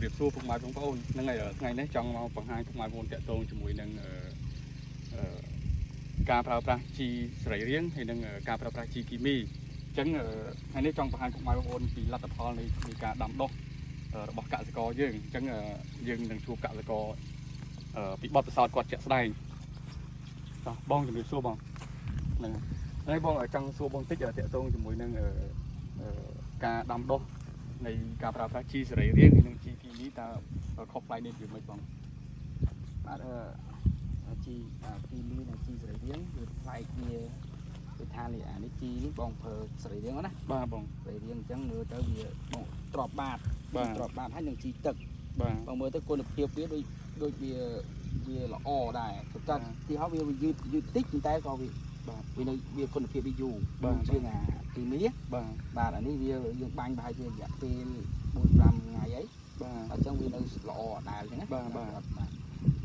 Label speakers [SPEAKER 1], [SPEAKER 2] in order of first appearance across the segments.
[SPEAKER 1] ជម្រាបសួរពុកម៉ែបងប្អូនហ្នឹងហើយថ្ងៃនេះចង់មកបង្ហាញពុកម៉ែបងប្អូនតាក់ទងជាមួយនឹងអឺអឺការប្រើប្រាស់ជីសរីរាង្គហើយនិងការប្រើប្រាស់ជីគីមីអញ្ចឹងថ្ងៃនេះចង់បង្ហាញពុកម៉ែបងប្អូនពីលទ្ធផលនៃការដាំដុះរបស់កសិករយើងអញ្ចឹងយើងនឹងជួបកសិករពីបទពិសោធន៍គាត់ជាក់ស្ដែងតោះបងជំរាបសួរបងហ្នឹងហើយបងចង់សួរបងតិចតាក់ទងជាមួយនឹងការដាំដុះ នៃការប្រើប្រាស់ជីសរីរាង្គនិងជីគីមីតើខុសប្លែកនេះវាមិនបង
[SPEAKER 2] បាទជីគីមីនិងជីសរីរាង្គវាប្លែកគ្នាគឺថានេះអានេះជីនេះបងប្រើសរីរាង្គណា
[SPEAKER 1] បាទបង
[SPEAKER 2] សរីរាង្គអញ្ចឹងមើលទៅវាបងទ្របបាត
[SPEAKER 1] បាទ
[SPEAKER 2] ទ្របបាតហើយនឹងជីទឹក
[SPEAKER 1] បាទ
[SPEAKER 2] បងមើលទៅគុណភាពវាដូចដូចវាវាល្អដែរគឺតែទីហោវាយឺតយឺតតិចប៉ុន្តែក៏វា
[SPEAKER 1] បាទ
[SPEAKER 2] វានៅវាគុណភាពវាយូរ
[SPEAKER 1] បាទ
[SPEAKER 2] ជាងអាគីមី
[SPEAKER 1] បាទ
[SPEAKER 2] បាទអានេះវាយើងបាញ់ប្រហែលជារយៈពេល4 5ថ្ងៃអី
[SPEAKER 1] បាទ
[SPEAKER 2] អញ្ចឹងវានៅល្អដែរអញ្ចឹងណា
[SPEAKER 1] បាទបាទ
[SPEAKER 2] បាទ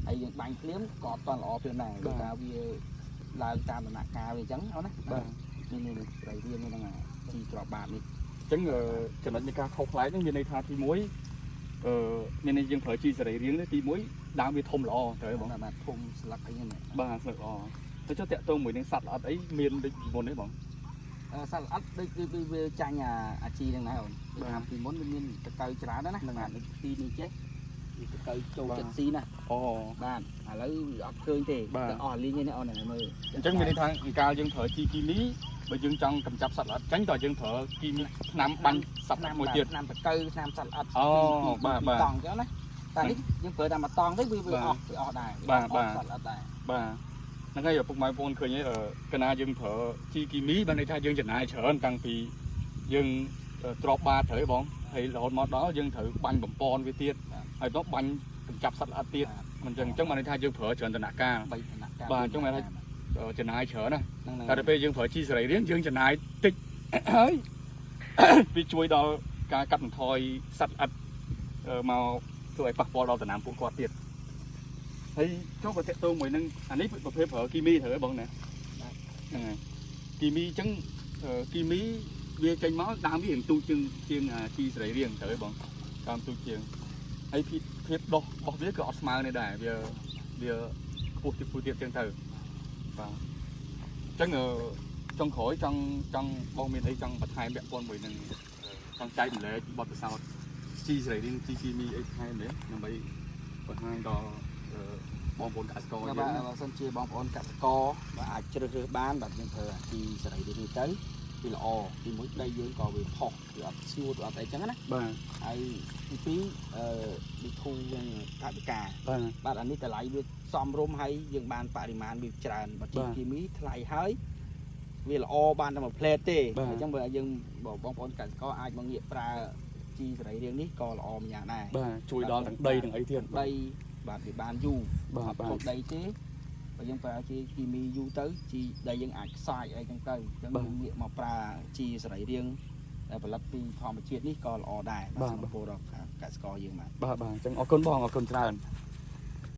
[SPEAKER 2] ហើយយើងបាញ់ភ្លាមក៏អត់ទាន់ល្អភ្លាមដែរ
[SPEAKER 1] បាទ
[SPEAKER 2] គឺថាវាឡើងតាមដំណាក់កាលវាអញ្ចឹងអូនណា
[SPEAKER 1] បាទ
[SPEAKER 2] នេះនេះនេះត្រីវានេះហ្នឹងអាជីក្របបាតនេះ
[SPEAKER 1] អញ្ចឹងចំណុចនៃការខុសប្លែកហ្នឹងមានន័យថាទី1អឺមានន័យយើងប្រើជីសរីរាង្គនេះទី1ដើមវាធំល្អត្រូវទេបង
[SPEAKER 2] បាទធំស្លឹកអីហ្នឹង
[SPEAKER 1] បាទស្លឹកល្អទៅចុះតាក់ទងមួយនឹងសត្វល្អិតអីមានដូចពីមុនទេបង
[SPEAKER 2] សត្វល្អិតដូចគឺវាចាញ់អាជីហ្នឹងដែរអូន
[SPEAKER 1] បាទ
[SPEAKER 2] តាមពីមុនវាមានតកៅច្រើនណាស់ណា
[SPEAKER 1] ហ្នឹងហើយ
[SPEAKER 2] បាទដូចទីនេះចេះវាតកៅចូល
[SPEAKER 1] បាទ
[SPEAKER 2] ចិត្តស៊ីណាស់
[SPEAKER 1] អូ
[SPEAKER 2] បាទឥឡូវវាអត់ឃើញទេ
[SPEAKER 1] បាទ
[SPEAKER 2] ទៅអស់លីងឯនេះអូនហ្នឹងមើល
[SPEAKER 1] អញ្ចឹងមានន័យថាកាលយើងប្រើជីគីមីបើយើងចង់កម្ចាត់សត្វល្អិតចាញ់តើយើងប្រើគីមីថ្នាំបាញ់សត្វល្អិតមួយទៀត
[SPEAKER 2] ថ្នាំតកៅថ្នាំសត្វល្អិត
[SPEAKER 1] អូ
[SPEAKER 2] ពីរ
[SPEAKER 1] បាទបាទ
[SPEAKER 2] ពីរតង់អញ្ចឹងណាតែនេះយើងប្រើតែមួយតង់ទេវាវា
[SPEAKER 1] បាទ
[SPEAKER 2] អស់វាអស់ដែរវា
[SPEAKER 1] បាទ
[SPEAKER 2] អស់
[SPEAKER 1] បាទ
[SPEAKER 2] សត្វល្អិតដែរ
[SPEAKER 1] បាទហ្នឹងហើយឪពុកម៉ែបងប្អូនឃើញហើយកាលណាយើងប្រើជីគីមីបានន័យថាយើងចំណាយច្រើនតាំងពីយើងទ្របបាតត្រូវហ៎បងហើយរហូតមកដល់យើងត្រូវបាញ់បំពន់វាទៀតហើយទៅបាញ់កម្ចាត់សត្វល្អិតទៀតមិនចឹងអញ្ចឹងបានន័យថាយើងប្រើច្រើនដំណាក់កាល
[SPEAKER 2] បីដំណាក់កាល
[SPEAKER 1] បាទអញ្ចឹងបានថា ចំណាយច្រើនណា
[SPEAKER 2] ហ្នឹង
[SPEAKER 1] តែដល់ពេលយើងប្រើជីសរីរាង្គយើងចំណាយតិចហើយ វាជួយដល់ការកាត់បន្ថយសត្វល្អិតមកធ្វើឲ្យប៉ះពាល់ដល់ដំណាំពួកគាត់ទៀតហើយចូលបើតាក់ទងមួយនឹងអានេះប្រភេទប្រើគីមីត្រូវហ៎បងណាហ្នឹងហើយគីមីអញ្ចឹងគីមីវាចេញមកដើមវារៀងទូចជាងជាងអាជីសរីរាង្គត្រូវហ៎បងដើមទូចជាងហើយភាពភាពដុះរបស់វាក៏អត់ស្មើនេះដែរវាវាខ្ពស់ទៀតខ្ពស់ទៀតអញ្ចឹងទៅបាទអញ្ចឹងចុងក្រោយចង់ចង់បងមានអីចង់បន្ថែមពាក់ព័ន្ធមួយនឹងចង់ចែករំលែកបទពិសោធន៍ជីសរីរាង្គជីគីមីអីថែមទេដើម្បីបង្ហាញដល់បងប្អូនកសិករ
[SPEAKER 2] បាទ
[SPEAKER 1] យើង
[SPEAKER 2] បើសិនជាបងប្អូនកសិករបាទអាចជ្រើសរើសបានបាទយើងប្រើអាជីសរីរាង្គនេះទៅវាល្អទីមួយដីយើងក៏វាផុសវាអត់ស្ងួតវាអត់អីចឹងណា
[SPEAKER 1] បាទ
[SPEAKER 2] ហើយទីពីរអឺវាធូរនឹងថវិកា
[SPEAKER 1] បាទ
[SPEAKER 2] បាទអានេះតម្លៃវាសមរម្យហើយយើងបានបរិមាណវាច្រើនបើជី
[SPEAKER 1] បាទ
[SPEAKER 2] គីមីថ្លៃហើយវាល្អបានតែមួយផ្លែតទេ
[SPEAKER 1] បាទ
[SPEAKER 2] អញ្ចឹងបើយើងបងប្អូនកសិករអាចមកងាកប្រើជីសរីរាង្គនេះក៏ល្អម្យ៉ាងដែរ
[SPEAKER 1] បាទជួយដល់ទាំងដីទាំងអីទៀត
[SPEAKER 2] ដីបាទវាបានយូរ
[SPEAKER 1] បាទបាទ
[SPEAKER 2] អត់ខូចដីទេបើយើងប្រើជីគីមីយូរទៅជីដីយើងអាចខ្សាយអីចឹងទៅអញ្ចឹង
[SPEAKER 1] បាទ
[SPEAKER 2] យើងងាកមកប្រើជីសរីរាង្គដែលផលិតពីធម្មជាតិនេះក៏ល្អដែរ
[SPEAKER 1] បាទ
[SPEAKER 2] សម្រាប់ពលរដ្ឋកសិករយើងបាទ
[SPEAKER 1] បាទបាទអញ្ចឹងអរគុណបងអរគុណច្រើន